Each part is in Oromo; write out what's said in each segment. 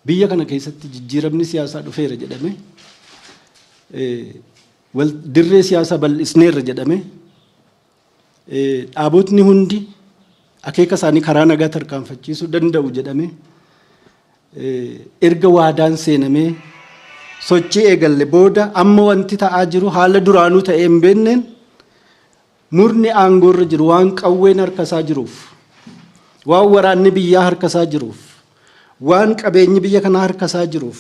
Biyya kana keessatti jijjiiramni siyaasaa dhufeera jedhame, dirree siyaasaa bal'isneerra jedhame, dhaabotni hundi akeeka isaanii karaa nagaa tarkaanfachiisuu danda'u jedhame, erga waadaan seenamee sochii eegalle booda, amma wanti ta'aa jiru haala duraanuu ta'ee hin beenneen murni aangoorra jiru waan qawween harka isaa jiruuf, waan waraanni biyyaa harka isaa jiruuf, waan qabeenyi biyya kanaa harka isaa jiruuf,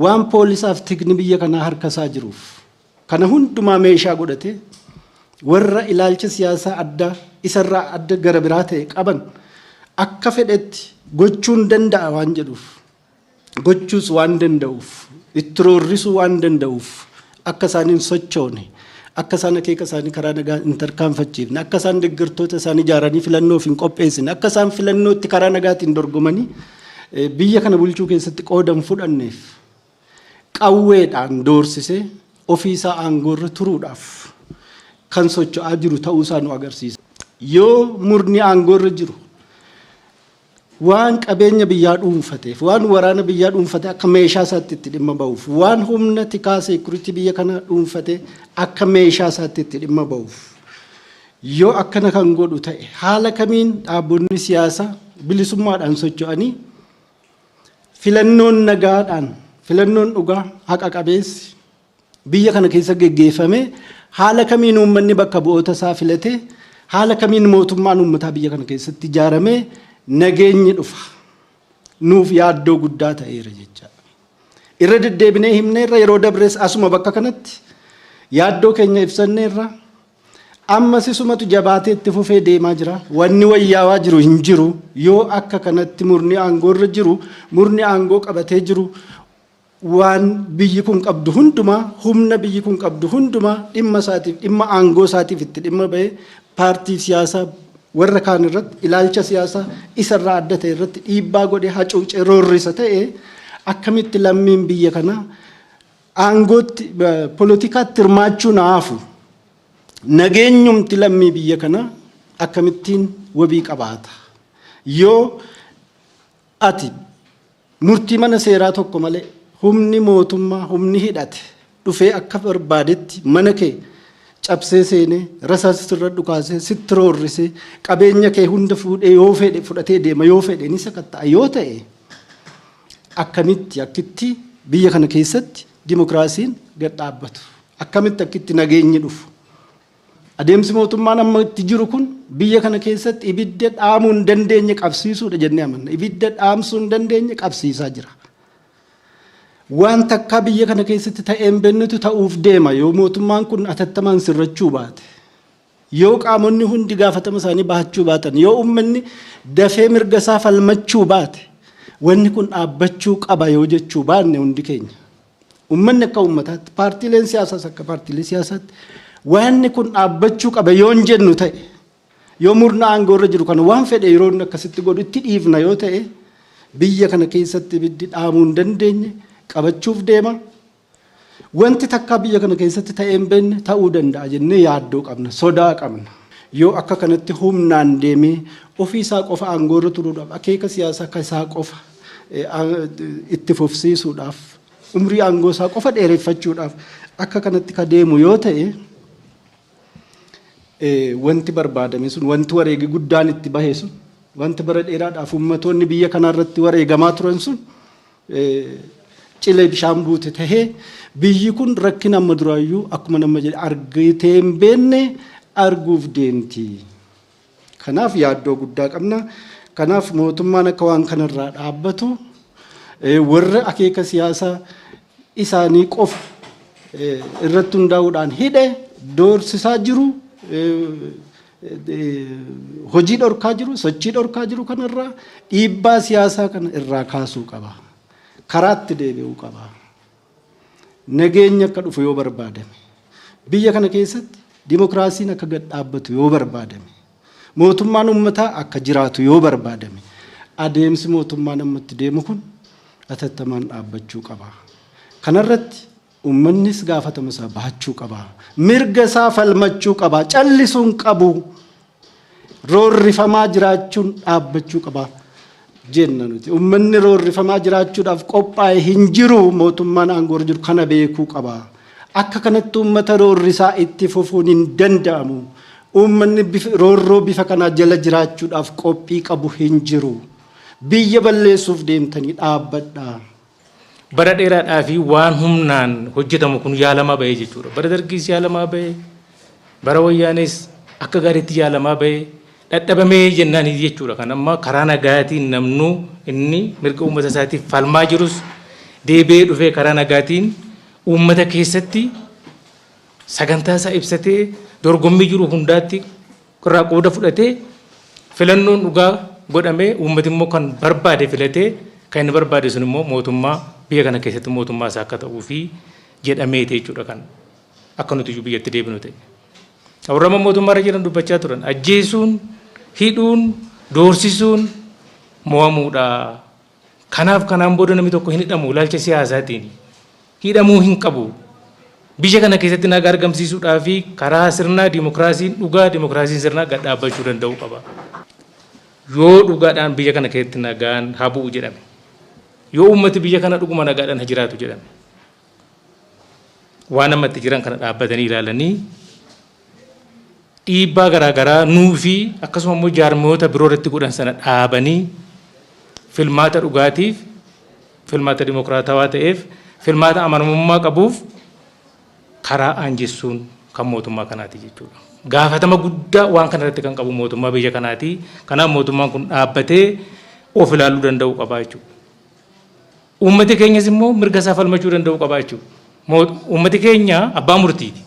waan poolisaaf tikni biyya kanaa harka isaa jiruuf, kana hundumaa meeshaa godhatee warra ilaalcha siyaasaa addaa isarraa adda gara biraa ta'e qaban akka fedhetti gochuun danda'a waan jedhuuf, gochuus waan danda'uuf, itti roorrisuu waan danda'uuf, akka isaan hin sochoone, akka isaan akeeka isaanii karaa nagaa hin tarkaanfachiifne, akka isaan deeggartoota isaanii ijaaranii filannoof hin qopheessine, akka isaan filannootti karaa nagaatiin dorgomanii biyya kana bulchuu keessatti qooda hin fudhanneef qawweedhaan doorsisee ofiisaa aangoorra turuudhaaf kan socho'aa jiru ta'uusaa nu agarsiisa. Yoo murni aangoorra jiru waan qabeenya biyyaa dhuunfateef, waan waraana biyyaa dhuunfate akka meeshaa isaatti itti dhimma ba'uuf, waan humna tikaa security biyya kanaa dhuunfate akka meeshaa isaatti itti dhimma ba'uuf yoo akkana kan godhu ta'e, haala kamiin dhaabbonni siyaasaa bilisummaadhaan socho'anii filannoon nagaadhaan, filannoon dhugaa haqa qabeessi biyya kana keessa geggeeffame, haala kamiin uummanni bakka bu'oota isaa filatee, haala kamiin mootummaan uummataa biyya kana keessatti ijaaramee nageenyi dhufa? Nuuf yaaddoo guddaa ta'eera jechaadha. Irra deddeebinee himneerra, yeroo dabrees asuma bakka kanatti yaaddoo keenya ibsanneerra. Ammas isumatu jabaatee itti fufee deemaa jira. Wanni wayyaawaa jiru hin jiru. Yoo akka kanatti murni aangoorra jiru, murni aangoo qabatee jiru, waan biyyi kun qabdu hundumaa, humna biyyi kun qabdu hundumaa dhimma isaatiif, dhimma aangoo isaatiif itti dhimma bahee paartii siyaasaa warra kaan irratti, ilaalcha siyaasaa isarraa adda ta'e irratti dhiibbaa godhee hacuucee roorrisa ta'e, akkamitti lammiin biyya kanaa aangootti, poolitikaatti hirmaachuu naafu, nageenyumti lammii biyya kanaa akkamittiin wabii qabaata? Yoo ati murtii mana seeraa tokko malee humni mootummaa, humni hidhate dhufee akka barbaadetti mana kee cabsee seenee, rasaasa sirra dhukaasee, sitti roorrisee, qabeenya kee hunda fuudhee, yoo fedhe fudhatee deema, yoo fedhe ni sakatta'a yoo ta'e, akkamitti akkitti biyya kana keessatti dimokiraasiin gad dhaabbatu? Akkamitti akkitti nageenyi dhufu? Adeemsi mootummaan amma itti jiru kun biyya kana keessatti ibidda dhaamuu hin dandeenye qabsiisuudha jennee amanna. Ibidda dhaamsuu hin dandeenye qabsiisaa jira. Waan takkaa biyya kana keessatti ta'ee hin beeknetu ta'uuf deema yoo mootummaan kun atattamaan sirrachuu baate. Yoo qaamonni hundi gaafatama isaanii bahachuu baatan, yoo uummanni dafee mirga isaa falmachuu baate, wanni kun dhaabbachuu qaba yoo jechuu baanne hundi keenya. Uummanni akka uummataatti, paartiileen siyaasaas akka paartiilee siyaasaatti wanni kun dhaabbachuu qaba yoo hin jennu ta'e, yoo murna aangoo irra jiru kana waan fedhe yeroo inni akkasitti godhu itti dhiifna yoo ta'e, biyya kana keessatti ibiddi dhaamuu hin dandeenye qabachuuf deema. Wanti takkaa biyya kana keessatti ta'ee hin beekne ta'uu danda'a jennee yaaddoo qabna, sodaa qabna. Yoo akka kanatti humnaan deemee ofii isaa qofa aangoo irra turuudhaaf, akeeka siyaasaa akka isaa qofa itti fufsiisuudhaaf, umrii aangoo isaa qofa dheereffachuudhaaf akka kanatti ka deemu yoo ta'e, wanti barbaadame sun, wanti wareegi guddaan itti bahe sun, wanti bara dheeraadhaaf ummatoonni biyya kanaa irratti wareegamaa turan sun cilee bishaan buute tahee, biyyi kun rakkina amma duraayyuu akkuma nama jedhe argitee hin beekne arguuf deemti. Kanaaf yaaddoo guddaa qabna. Kanaaf mootummaan akka waan kanarraa dhaabbatu, warra akeeka siyaasaa isaanii qofa irratti hundaa'uudhaan hidhe, doorsisaa jiru, hojii dhorkaa jiru, sochii dhorkaa jiru kanarraa dhiibbaa siyaasaa kana irraa kaasuu qaba. Karaatti deebi'uu qaba. Nageenya akka dhufu yoo barbaadame, biyya kana keessatti dimokiraasiin akka gad dhaabbatu yoo barbaadame, mootummaan uummataa akka jiraatu yoo barbaadame, adeemsi mootummaan amma itti deemu kun atattamaan dhaabbachuu qaba. Kanarratti uummannis gaafatama isaa bahachuu qaba. Mirga isaa falmachuu qaba. Callisuun qabu. Roorrifamaa jiraachuun dhaabbachuu qaba. jenna nuti. Uummanni roorrifamaa jiraachuudhaaf qophaa'e hin jiru, mootummaan aangoo jiru kana beekuu qaba. Akka kanatti uummata roorrisaa itti fufuun hin danda'amu. Uummanni roorroo bifa kanaa jala jiraachuudhaaf qophii qabu hin jiru. Biyya balleessuuf deemtanii, dhaabbadhaa. Bara dheeraadhaa fi waan humnaan hojjetamu kun yaalamaa bahee jechuudha. Bara Dargiis yaalamaa bahee, bara Wayyaanis akka gaariitti yaalamaa bahee dhadhabamee jennaan jechuudha. Kan amma karaa nagaatiin namnuu inni mirga uummata isaatiif falmaa jirus deebi'ee dhufee karaa nagaatiin uummata keessatti sagantaa isaa ibsatee, dorgommii jiru hundaatti irraa qooda fudhatee, filannoon dhugaa godhamee, uummati immoo kan barbaade filatee, kan inni barbaade sun immoo mootummaa biyya kana keessatti mootummaa isaa akka ta'uu fi jedhameeti jechuudha kan akka nuti iyyuu biyyatti deebinu ta'e. Warra mootummaa irra jiran dubbachaa turan, ajjeesuun, hidhuun, doorsisuun mo'amuudha. Kanaaf kanaan booda namni tokko hin hidhamu, ilaalcha siyaasaatiin hidhamuu hin qabu. Biyya kana keessatti nagaa argamsiisuudhaa fi karaa sirnaa dimokiraasiin dhugaa, dimokiraasiin sirnaa gad dhaabbachuu danda'uu qaba. Yoo dhugaadhaan biyya kana keessatti nagaan haa bu'u jedhame, yoo uummati biyya kana dhuguma nagaadhaan haa jiraatu jedhame, waan amma itti jiran kana dhaabbatanii ilaalanii, dhiibbaa garaagaraa nuu fi akkasuma immoo jaarmiyoota biroo irratti godhan sana dhaabanii, filmaata dhugaatiif, filmaata dimokiraatawaa ta'eef, filmaata amanamummaa qabuuf karaa aanjessuun kan mootummaa kanaati jechuudha. Gaafatama guddaa waan kana irratti kan qabu mootummaa biyya kanaati. Kanaaf mootummaan kun dhaabbatee of ilaaluu danda'uu qaba jechuudha. Uummati keenyas immoo mirga isaa falmachuu danda'uu qaba jechuudha. Uummati keenya abbaa murtiiti.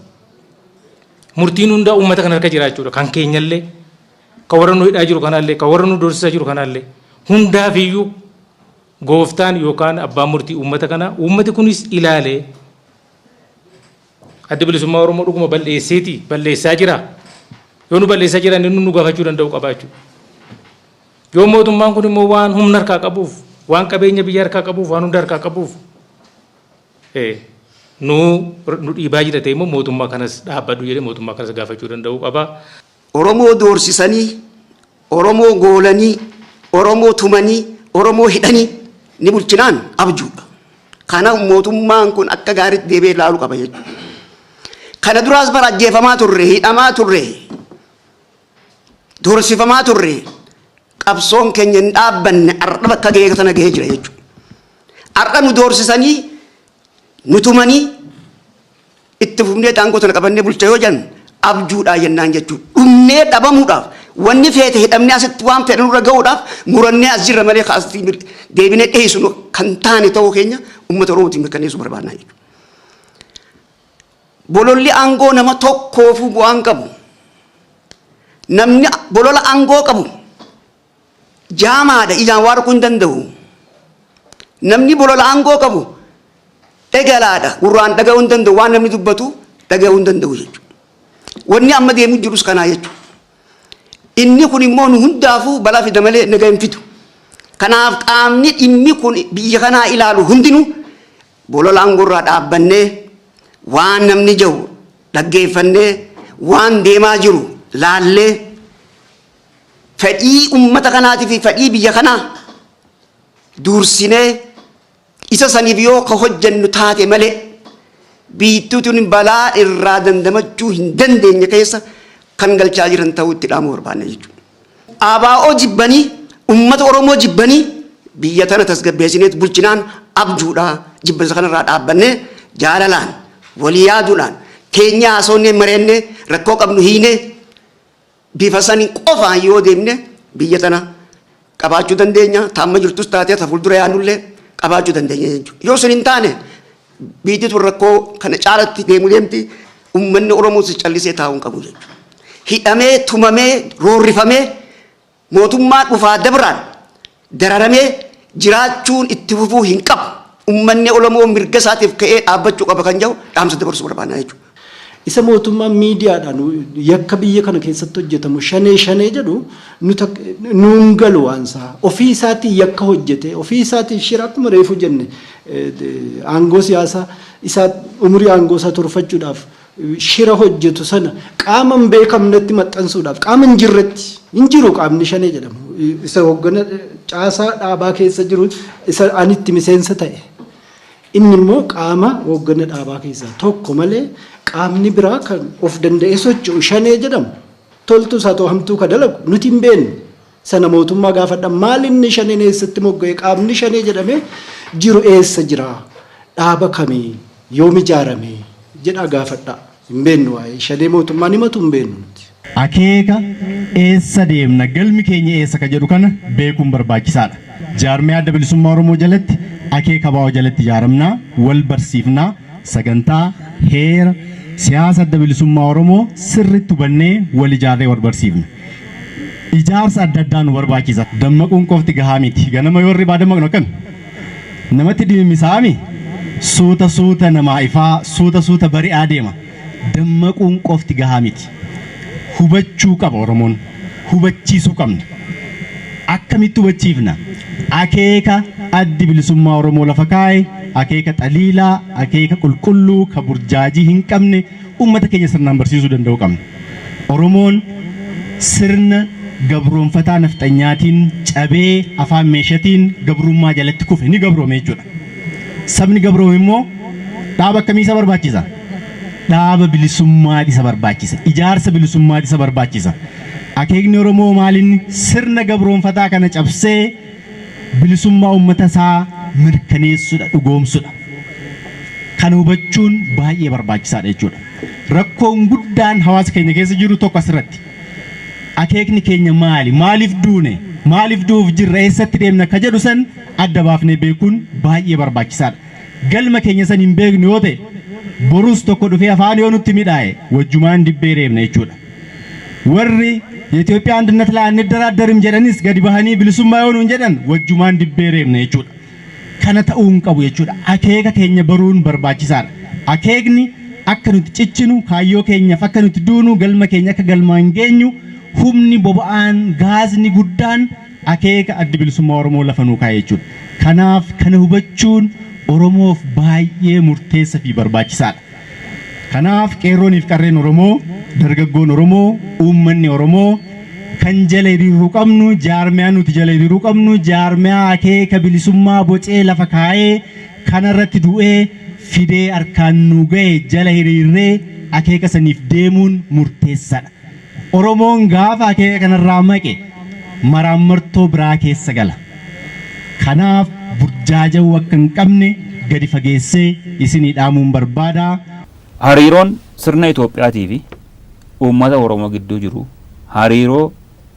Murtiin hundaa uummata kana harka jira jechuudha. Kan keenyallee, kan warra nu hidhaa jiru kanallee, kan warra nu doorsisaa jiru kanallee, hundaafiyyuu gooftaan yookaan abbaan murtii uummata kana. Uummati kunis ilaalee, Adda Bilisummaa Oromoo dhuguma balleesseeti, balleessaa jira. Yoo nu balleessaa jiran, inni nu gaafachuu danda'u qaba jechuudha. Yoo mootummaan kun immoo waan humna harkaa qabuuf, waan qabeenya biyya harkaa qabuuf, waan hunda harkaa qabuuf nu nu dhiibaa jira ta'e immoo, mootummaa kanas dhaabbadhu jedhee mootummaa kanas gaafachuu danda'uu qaba. Oromoo doorsisanii, Oromoo goolanii, Oromoo tumanii, Oromoo hidhanii ni bulchinaan abjuudha. Kana mootummaan kun akka gaariitti deebi'ee ilaaluu qaba jechuudha. Kana duraas bara ajjeefamaa turre, hidhamaa turre, doorsifamaa turre, qabsoon keenya hin dhaabbanne, har'a bakka gahee sana gahee jira jechuudha. Har'a nu doorsisanii, nu tumanii, itti fufnee aangoo sana qabannee bulcha yoo jennu abjuudhaa jennaan jechuudha. Dhumnee dhabamuudhaaf, wanni feete hidhamnee, asitti waan fedhan nurra gahuudhaaf murannee as jirra malee asitti deebinee dheessinu kan taane ta'uu keenya uummata Oromootiin mirkaneessuu barbaadna jechuudha. Bololli aangoo nama tokkoofuu bu'aan qabu. Namni bolola aangoo qabu jaamaadha, ijaan waa arguu hin danda'u. Namni bolola aangoo qabu dhagalaadha, gurraan dhaga'uu hin danda'u, waan namni dubbatu dhaga'uu hin danda'u jechuudha. Wanni amma deemu jirus kanaa jechuudha. Inni kun immoo nu hundaafuu balaa fida malee naga hin fidu. Kanaaf qaamni dhimmi kun biyya kanaa ilaalu hundinuu bolola aangoorraa dhaabbannee, waan namni jiru dhaggeeffannee, waan deemaa jiru laallee, fedhii ummata kanaatii fi fedhii biyya kanaa duursinee isa saniif yoo ka hojjennu taate malee, biyyattii tun balaa irraa dandamachuu hin dandeenye keessa kan galchaa jiran ta'uu itti dhaamuu barbaanna jechuudha. ABO jibbanii, ummata Oromoo jibbanii, biyya tana tasgabbeessineet bulchinaan abjuudha. Jibbansa kanarraa dhaabbannee, jaalalaan walii yaaduudhaan, keenya haasofnee, mareennee, rakkoo qabnu hiinee, bifa sanii qofaan yoo deemne biyya tana qabaachuu dandeenya. Taamma jirtus taatee ta fuuldura yaadnullee qabaachuu dandeenya jechuudha. Yoo sun hin taane, biyyi tun rakkoo kana caalatti deemu deemti. Uummanni Oromoos callisee taa'uu hin qabu jechuudha. Hidhamee, tumamee, roorrifamee, mootummaa dhufaa dabraan dararamee jiraachuun itti fufuu hin qabu. Uummanni Oromoo mirga isaatiif ka'ee dhaabbachuu qaba kan jedhu dhaamsa dabarsuu barbaadna jechuudha. Isa mootummaan miidiyaadhaan yakka biyya kana keessatti hojjetamu shanee shanee jedhu nuun galu waan isaa. Ofii isaatii yakka hojjete, ofii isaatii shira, akkuma reefu jenne, aangoo siyaasaa isaa, umurii aangoo isaa turfachuudhaaf shira hojjetu sana qaama hin beekamnetti maxxansuudhaaf, qaama hin jirretti, hin jiru qaamni shanee jedhamu. Isa hoggana caasaa dhaabaa keessa jiru isa anitti miseensa ta'e. Inni immoo qaama hoggana dhaabaa keessaa tokko malee qaamni biraa kan of danda'ee socho'u Shanee jedhamu toltus haa ta'u hamtuu ka dalagu nuti hin beeknu. Sana mootummaa gaafadha. Maal inni Shaneen eessatti mogga'e? Qaamni Shanee jedhamee jiru eessa jira? Dhaaba kamii? Yoom ijaarame? Jedhaa gaafadhaa. Hin beeknu waa'ee Shanee mootummaan himatu hin beeknu nuti. Akeeka eessa deemna, galmi keenya eessa ka jedhu kana beekuun barbaachisaadha. Jaarmiyaa Adda Bilisummaa Oromoo jalatti, akeeka ABO jalatti ijaaramnaa, wal barsiifnaa, sagantaa, heera, siyaasa Adda Bilisummaa Oromoo sirriitti hubannee wal ijaarree wal barsiifna. Ijaarsa adda addaa nu barbaachisa. Dammaquun qofti gahaa miti. Ganama yoo hirribaa dammaqnu akkami? Namatti dimimmisaami? Suuta suuta namaa ifaa, suuta suuta bari'aa deema. Dammaquun qofti gahaa miti. Hubachuu qaba Oromoon. Hubachiisuu qabna. Akkamitti hubachiifna? Akeeka Addi Bilisummaa Oromoo lafa kaa'e, akeeka xaliilaa, akeeka qulqulluu, ka burjaajii hin qabne uummata keenya sirnaan barsiisuu danda'uu qabna. Oromoon sirna gabroomfataa nafxanyaatiin cabee afaan meeshatiin gabrummaa jalatti kufe, ni gabroome jechuudha. Sabni gabroome immoo dhaaba akkamii isa barbaachisa? Dhaaba bilisummaa isa barbaachisa. Ijaarsa bilisummaa isa barbaachisa. Akeekni Oromoo maalinni sirna gabroomfataa kana cabsee bilisummaa uummata isaa mirkaneessuudha, dhugoomsuudha. Kana hubachuun baay'ee barbaachisaadha jechuudha. Rakkoon guddaan hawaasa keenya keessa jiru tokko asirratti. Akeekni keenya maali? Maaliif duune? Maaliif du'uuf jirra? Eessatti deemna? Ka jedhu san adda baafnee beekuun baay'ee barbaachisaadha. Galma keenya san hin beeknu yoo ta'e, borus tokko dhufee afaan yoo nutti midhaa'e wajjumaan dibbee reebna jechuudha. Warri የኢትዮጵያ አንድነት ላይ አንደራደርም jedhanis gadi bahanii bilisummaa yoo nuun jedhan wajjumaan dibbee reebna jechuudha. Kana ta'uu hin qabu jechuudha. Akeeka keenya baruun barbaachisaadha. Akeekni akka nuti cichinu, kaayyoo keenyaaf akka nuti duunu, galma keenya akka galmaan geenyu humni boba'aan gaazni guddaan akeeka Addi Bilisummaa Oromoo lafa nuu kaa'e jechuudha. Kanaaf kana hubachuun Oromoof baay'ee murteessa fi barbaachisaadha. Kanaaf qeerrooniif qarreen Oromoo, dargaggoon Oromoo, uummanni Oromoo kan jala hiriiruu qabnu, jaarmiyaa nuti jala hiriiruu qabnu, jaarmiyaa akeeka bilisummaa bocee lafa kaa'ee kanarratti du'ee fidee harkaan nu ga'e jala hiriirree akeeka saniif deemuun murteessaadha. Oromoon gaafa akeeka kanarraa maqe maraammartoo biraa keessa gala. Kanaaf burjaaja'uu akka hin qabne gadi fageessee isinii dhaamuun barbaada. Hariiroon sirna Itoophiyaatii fi uummata Oromoo gidduu jiru hariiroo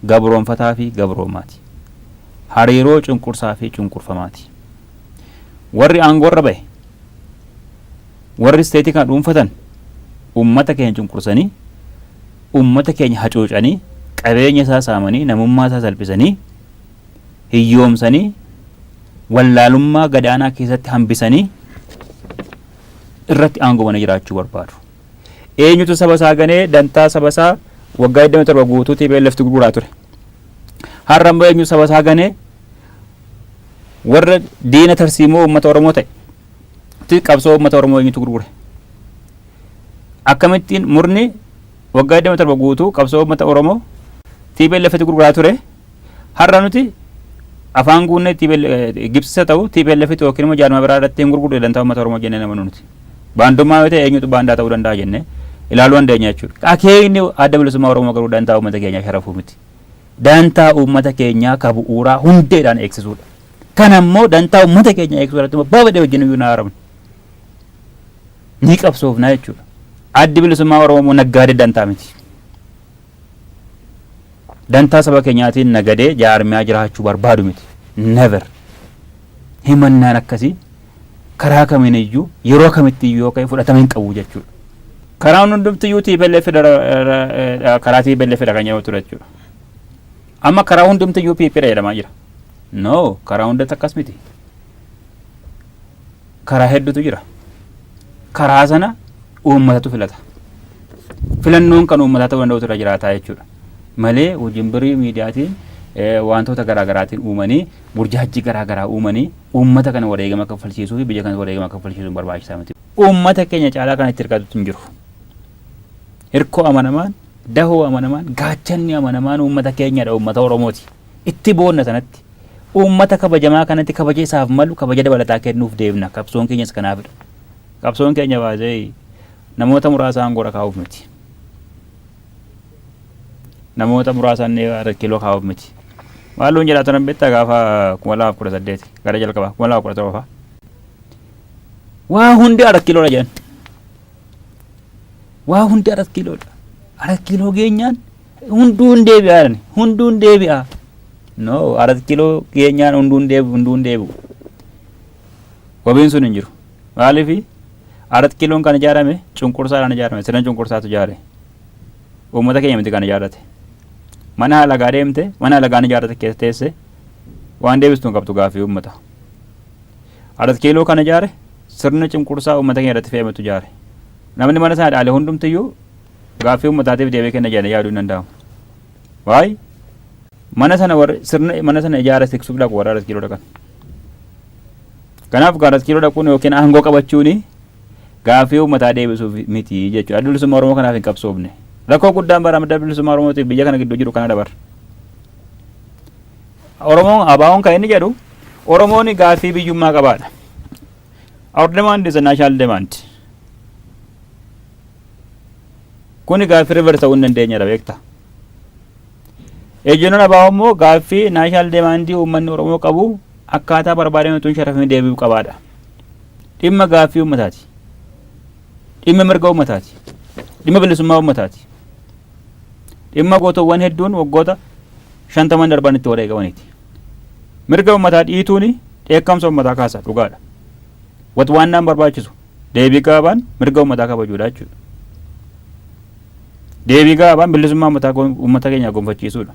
gabroonfataa fi gabroomaati. Hariiroo cunqursaa fi cunqurfamaati. Warri aangoorra bahe, warri isteetii kana dhuunfatan, uummata keenya cunqursanii, uummata keenya hacuucanii, qabeenya isaa saamanii, namummaa isaa salphisanii, hiyyoomsanii, wallaalummaa gadaanaa keessatti hambisanii irratti aangoo jiraachuu barbaadu. Eenyutu saba isaa ganee dantaa saba isaa waggaa 27 guutuu TPLF gurguraa ture? Har'a immoo eenyu saba isaa ganee warra diina tarsiimoo uummata Oromoo ta'e qabsoo uummata Oromoo eenyutu gurgure? Akkamittiin murni waggaa 27 guutuu qabsoo uummata Oromoo TPLF gurguraa ture, har'a nuti afaan guunnee Gibsisa ta'u TPLF yookiin immoo jaarmaa biraa irratti hin gurgurre dantaa uummata Oromoo jennee nama nuti? Baandummaa yoo ta'e eenyutu baandaa ta'uu danda'a jennee ilaaluu dandeenya jechuudha. Akeekni Adda Bilisummaa Oromoo garuu dantaa uummata keenyaa sharafuu miti. Dantaa uummata keenyaa ka bu'uuraa hundeedhaan eegsisuudha. Kana immoo dantaa uummata keenyaa eegsisuu irratti immoo baabadee wajjin iyyuu na haramne. Ni qabsoofna jechuudha. Addi Bilisummaa Oromoo immoo naggaadee dantaa miti. Dantaa saba keenyaatiin nagadee jaarmiyaa jiraachuu barbaadu miti. Never. Himannaan akkasii karaa kamiin iyyuu, yeroo kamitti iyyuu yoo ka'e fudhatama hin qabu jechuudha. Karaan hundumtiyyuu TPLF, karaa TPLF dha kan jedhamu ture jechuudha. Amma karaa hundumtiyyuu PP dha jedhamaa jira. No, karaa hundatti akkas miti. Karaa hedduutu jira. Karaa sana uummatatu filata. Filannoon kan uummataa ta'uu danda'utu irra jiraataa jechuudha. Malee wajjinbirii miidiyaatiin wantoota garaa garaatiin uumanii, burjaajii garaa garaa uumanii, uummata kana wareegama kaffalchiisuu fi biyya kana wareegama kaffalchiisuun barbaachisaa miti. Uummata keenya caalaa kan itti hirkatutu hin jiru. Hirkoo amanamaan, dahoo amanamaan, gaachanni amanamaan uummata keenyadha, uummata Oromooti. Itti boonna sanatti. Uummata kabajamaa kanatti kabaja isaaf malu kabaja dabalataa kennuuf deemna. Qabsoon keenyas kanaafidha. Qabsoon keenya baasee namoota muraasa aangoorra kaa'uuf miti. Namoota muraasa kiiloo kaa'uuf miti. Maalluun jedhaa turan beektaa gaafa 2018 gara jalqabaa 2017 fa'a. Waa hundi arat kiiloodha jedhan. Waa hundi arat kiiloodha. Arat kiiloo geenyaan hunduu hin deebi'a jedhani. Hunduu hin deebi'a. No, arat kiiloo geenyaan hunduu hin deebi'u, hunduu hin deebi'u. Wabiin sun hin jiru. Maaliifi arat kiiloon kan ijaarame cunqursaadhaan ijaarame, sirna cunqursaatu ijaare. Uummata keenya miti kan ijaarrate. Mana halagaa deemte, mana halagaan ijaarrate keessa teesse waan deebistu hin qabtu gaaffii uummata. Arat kiiloo kan ijaare sirna cunqursaa uummata keenya irratti fe'ametu ijaare. Namni mana sana dhaale hundumtiyyuu gaaffii uummataatiif deebii kenna jedhanii yaaduu hin danda'amu. Waay mana sana warri sirna mana sana ijaare tiksuuf dhaqu warra arat kiiloo dhaqan. Kanaaf arat kiiloo dhaquun yookiin aangoo qabachuuni gaaffii uummataa deebisuuf miti jechuudha. Adda Bilisummaa Oromoo kanaaf hin qabsoofne. Rakkoo guddaan bara Adda Bilisummaa Oromootiif biyya kana gidduu jiru kana dabar. Oromoon ABO'n kan inni jedhu Oromoon gaaffii biyyummaa qabaadha. Our demand is a national demand. Kuni gaaffii reverse ta'uu hin dandeenyedha beekta. Ejjennoon ABO immoo gaaffii national demandii uummanni Oromoo qabu akkaataa barbaadame utuu hin sharafamee deebi'uu qabaadha. Dhimma gaaffii uummataati. Dhimma mirga uummataati. Dhimma bilisummaa uummataati. Dhimma gootowwan hedduun waggoota 50n darban itti wareegamaniiti. Mirga uummataa dhiituun dheekkamsa uummataa kaasa, dhugaadha. Watwaannaan barbaachisu deebii gabaabaan mirga uummataa kabajuudha jechuudha. Deebii gabaabaan bilisummaa uummataa uummata keenyaa gonfachiisuudha.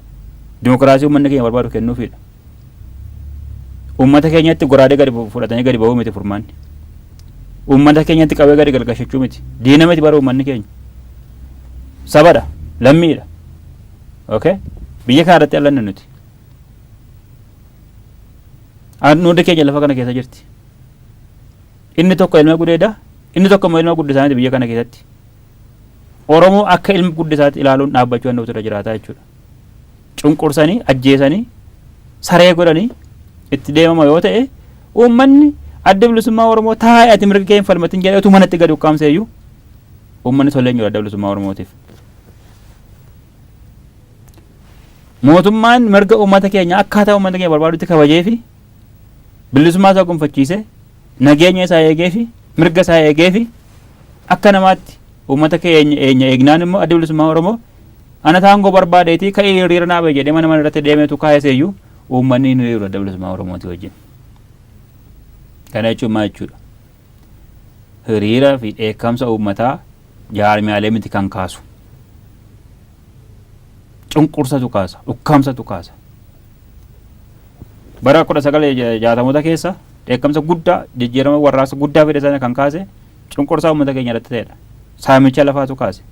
Dimokiraasii uummanni keenya barbaadu kennuufiidha. Uummata keenyatti goraadee gadi fudhatanii gadi ba'uu miti furmaanni. Uummata keenyatti qawwee gadi galgashachuu miti. Diina miti bara uummanni keenya. Sabadha. Lammiidha. Okay? Biyya kana irratti allanne nuti. Hundi keenya lafa kana keessa jirti. Inni tokko ilma gudeeda, inni tokko immoo ilma guddisaa miti biyya kana keessatti. Oromoo akka ilma guddisaatti ilaaluun dhaabbachuu danda'utu irra jiraata jechuudha. Cunqursanii, ajjeesanii, saree godhanii itti deemama yoo ta'e, uummanni Adda Bilisummaa Oromoo taa'ee ati mirga kee hin falmatin jedhee utuu manatti gadi ukkaamsee iyyuu uummanni tolee hin jiru Adda Bilisummaa Oromootiif. Mootummaan mirga uummata keenya akkaataa uummata keenya barbaadutti kabajee fi bilisummaa isaa gonfachiisee, nageenya isaa eegee fi mirga isaa eegee fi akka namaatti uummata keenya eegnaan immoo Adda Bilisummaa Oromoo ana taangoo barbaadeetii ka'ee hiriira naa bahe jedhee mana mana irratti deemeetu kaayesee iyyuu uummanni hin hiriiru Adda Bilisummaa Oromootii wajjin. Kana jechuun maal jechuudha? Hiriira fi dheekkamsa uummataa jaarmiyaalee miti kan kaasu. Cunqursatu kaasa, ukkaamsatu kaasa. Bara 1960moota keessa dheekkamsa guddaa, jijjiirama warraaqsa guddaa fide sana kan kaase cunqursaa uummata keenya irratti ta'edha. Saamicha lafaatu kaase.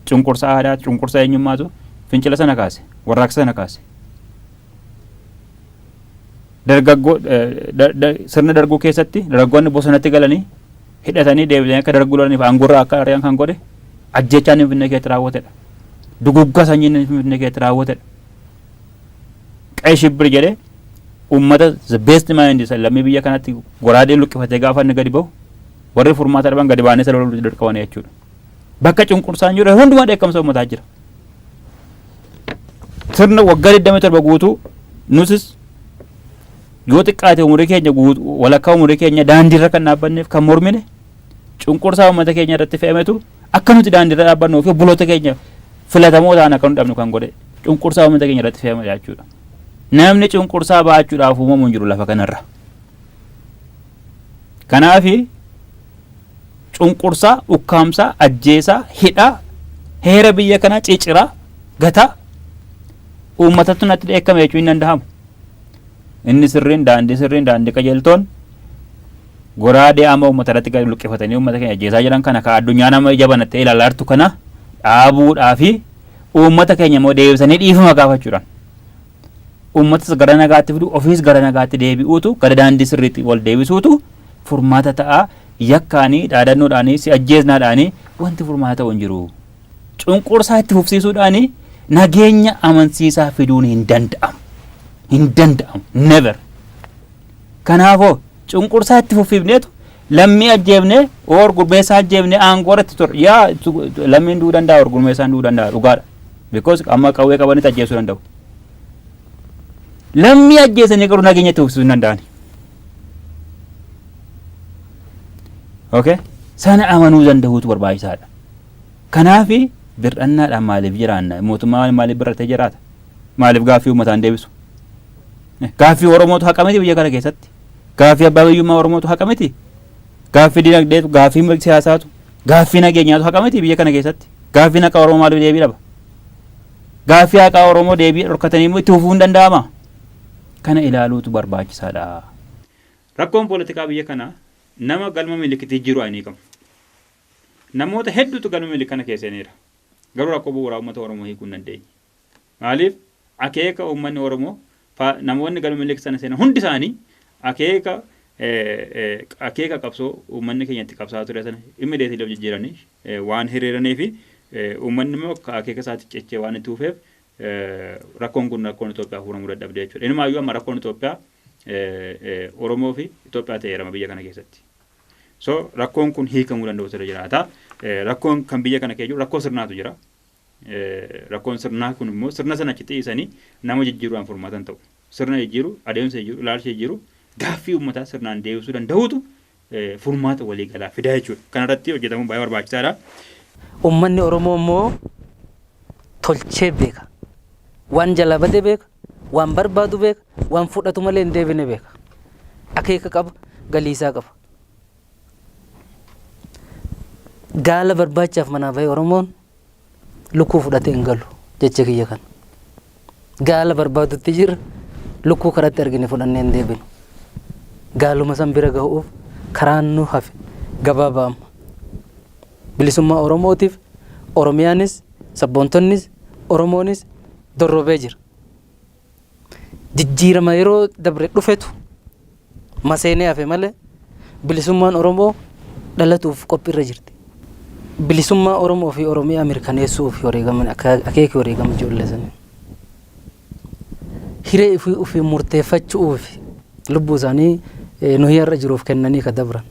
Cunqursa aadaa, cunqursa eenyummaatu fincila sana kaase, warraaqsa sana kaase. Dargaggoo sirna darguu keessatti dargaggoonni bosonatti galanii hidhatanii deebisanii akka darguu lolaniif aangorraa akka ari'an kan godhe ajjechaan Finfinnee keessatti raawwatedha. Duguggaa sanyiin Finfinnee keessatti raawwatedha. Qe'ee shibbir jedhee uummata the best mind isa lammii biyya kanatti goraadee luqqifatee gaafa inni gadi bahu warri furmaata dhaban gadi baanee isa loluu dirqamanii jechuudha. Bakka cunqursaan jiru hundumaa dheekkamsa uummataa jira. Sirna waggaa 27 guutuu nutis yoo xiqqaate umurii keenya guutuu, walakkaa umurii keenya daandiirra kan dhaabbanneef kan mormine cunqursaa uummata keenya irratti fe'ametu akka nuti daandiirra dhaabbannuu fi obboloota keenya filatamoo ta'an akka nu dhabnu kan godhe cunqursaa uummata keenya irratti fe'amedha jechuudha. Namni cunqursaa baachuudhaaf uumamu hin jiru lafa kanarra. Kanaafi cunqursaa, ukkaamsaa, ajjeesaa, hidhaa, heera biyya kanaa ciciraa, gataa uummatatu natti dheekkame jechuun hin danda'amu. Inni sirriin, daandii sirriin, daandii qajeeltoon goraadee amma uummata irratti gadi luqqifatanii uummata keenya ajjeesaa jiran kana ka addunyaa nama ija banattee ilaalaa jirtu kana dhaabuudhaa fi uummata keenya immoo deebisanii dhiifama gaafachuudhaan uummatas gara nagaatti fidu, ofiis gara nagaatti deebi'uutu, gara daandii sirriitti wal deebisuutu furmaata ta'a. Yakkaanii, dhaadannoodhaanii, si ajjeesnaadhaanii wanti furmaata ta'u hin jiru. Cunqursaa itti fufsiisuudhaanii nageenya amansiisaa fiduun hin danda'amu. Hin danda'amu. Never. Kanaafoo cunqursaa itti fuffiifneetu lammii ajjeefnee or gurmeessaa ajjeefnee aangoo irratti ture. Yaa, lammiin du'uu danda'a or gurmeessaan du'uu danda'a, dhugaadha. Because amma qawwee qabanitti ajjeesuu danda'u. Lammii ajjeesanii garuu nageenya itti fufsiisuu hin danda'ani. Okay? Sana amanuu danda'uutu barbaachisaadha. Kanaafi bir'annaadhaan maaliif jiraanna? Mootummaan maaliif bir'atee jiraata? Maaliif gaaffii uummataan deebisu? Gaaffii Oromootu haqa miti biyya kana keessatti. Gaaffii abbaa biyyummaa Oromootu haqa miti. Gaaffii dinagdeetu, gaaffii siyaasaatu, gaaffii nageenyaatu haqa miti biyya kana keessatti. Gaaffiin haqa Oromoo maaliif deebii dhaba? Gaaffii haqaa Oromoo deebii dhorkatanii immoo itti fufuu hin danda'ama? Kana ilaaluutu barbaachisaadha. Rakkoon poolitikaa biyya kanaa nama galma milikitii jiru ani qabu. Namoota hedduutu galma milik kana keessa seeneera. Garuu rakkoo bu'uuraa uummata Oromoo hiikuu hin dandeenye. Maaliif? Akeeka uummanni Oromoo, namoonni galma milik sana seenan hundi isaanii akeeka qabsoo uummanni keenya itti qabsaa'aa ture sana immediately of jijjiiranii waan hiriiranii fi uummanni immoo akeeka isaatti cechee waan itti fufeef rakkoon kun rakkoon Itoophiyaa furamuu dadhabde jechuudha. Inumaayyuu amma rakkoon Itoophiyaa Oromoo fi Itoophiyaa ta'eerama biyya kana keessatti. So rakkoon kun hiikamuu danda'u sirra jiraata. Rakkoon kan biyya kana keessa jiru rakkoo sirnaatu jira. Rakkoon sirnaa kun immoo sirna sana achi xiisanii nama jijjiiruudhaan furmaata hin ta'u. Sirna jijjiiru, adeemsa jijjiiru, ilaalcha jijjiiru, gaaffii uummataa sirnaan deebisuu danda'uutu furmaata waliigalaa fidaa jechuudha. Kanarratti hojjetamuun baay'ee barbaachisaadha. Uummanni Oromoo immoo tolchee beeka. Waan jalaa bade beeka, waan barbaadu beeka, waan fudhatu malee hin deebine beeka. Akeeka qaba, galiisaa qaba. Gaala barbaachaaf manaa bahee Oromoon lukkuu fudhatee hin galu jecha kiyya kana. Gaala barbaadutti jira, lukkuu karatti argine fudhannee hin deebinu. Gaaluma san bira gahuuf karaan nu hafe gabaabaa amma. Bilisummaa Oromootiif Oromiyaanis, sabboontonnis, Oromoonis dorrobee jira. Jijjiirama yeroo dabre dhufetu maseenee hafe malee bilisummaan Oromoo dhalatuuf qophiirra jirti. Bilisummaa Oromoo fi Oromiyaa mirkaneessuuf wareegaman akeeki wareegama ijoollee sanii. Hiree ofii ofii murteeffachuuf lubbuu isaanii nuyi har'a jiruuf kennanii ka dabran.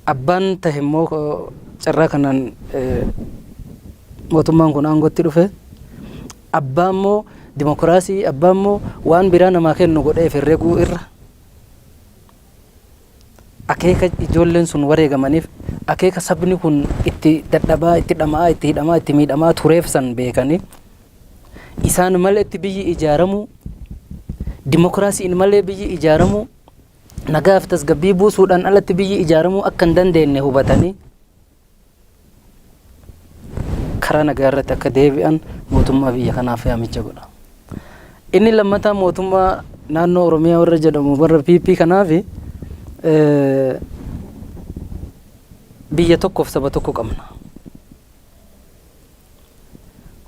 Abbaan tahe immoo carraa kanaan mootummaan kun aangootti dhufe, abbaa immoo dimokiraasii, abbaa immoo waan biraa namaa kennu godhee herreguu irra akeeka ijoolleen sun wareegamaniif, akeeka sabni kun itti dadhabaa, itti dhama'aa, itti hidhamaa, itti miidhamaa tureef san beekanii, isaan malee itti biyyi ijaaramuu, dimokiraasiin malee biyyi ijaaramuu, nagaa fi tasgabbii buusuudhaan alatti biyyi ijaaramuu akka hin dandeenye hubatanii karaa nagaa irratti akka deebi'an mootummaa biyya kanaaf yaamicha godha. Inni lammataa mootummaa naannoo Oromiyaa warra jedhamu, warra PP kanaaf, biyya tokkoof saba tokko qabna.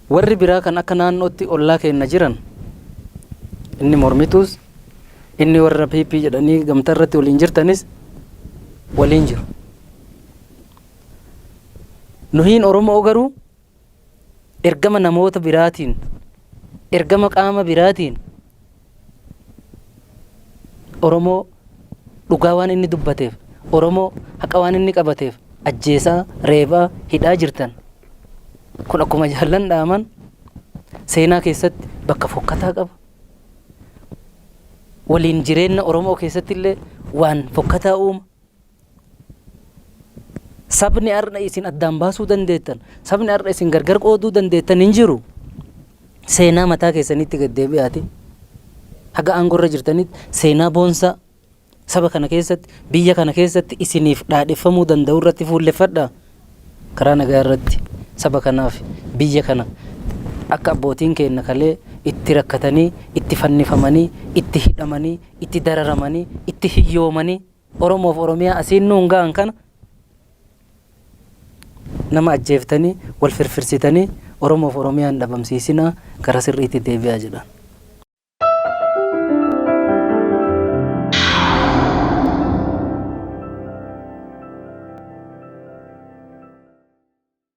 Warri biraa kan akka naannootti ollaa keenya jiran, inni mormituus, inni warra PP jedhanii gamtaa irratti waliin jirtanis waliin jiru. Nuhiin Oromoo garuu ergama namoota biraatiin, ergama qaama biraatiin, Oromoo dhugaa waan inni dubbateef, Oromoo haqa waan inni qabateef ajjeesaa, reebaa, hidhaa jirtan. Kun akkuma jaallan dhaaman seenaa keessatti bakka fokkataa qaba. Waliin jireenya Oromoo keessatti illee waan fokkataa uuma. Sabni har'a isin addaan baasuu dandeettan, sabni har'a isin gargar qooduu dandeettan hin jiru. Seenaa mataa keessanitti gad deebi'aati. Haga aangorra jirtanitti seenaa boonsaa saba kana keessatti, biyya kana keessatti isiniif dhaadheffamuu danda'u irratti fuulleffadhaa. Karaa nagaa irratti saba kanaaf biyya kana akka abbootiin keenya kalee itti rakkatanii, itti fannifamanii, itti hidhamanii, itti dararamanii, itti hiyyoomanii Oromoof Oromiyaa asiin nuun ga'an kana nama ajjeeftanii wal firfirsitanii Oromoof Oromiyaa hin dhabamsiisinaa, gara sirriitti deebi'aa jedhan.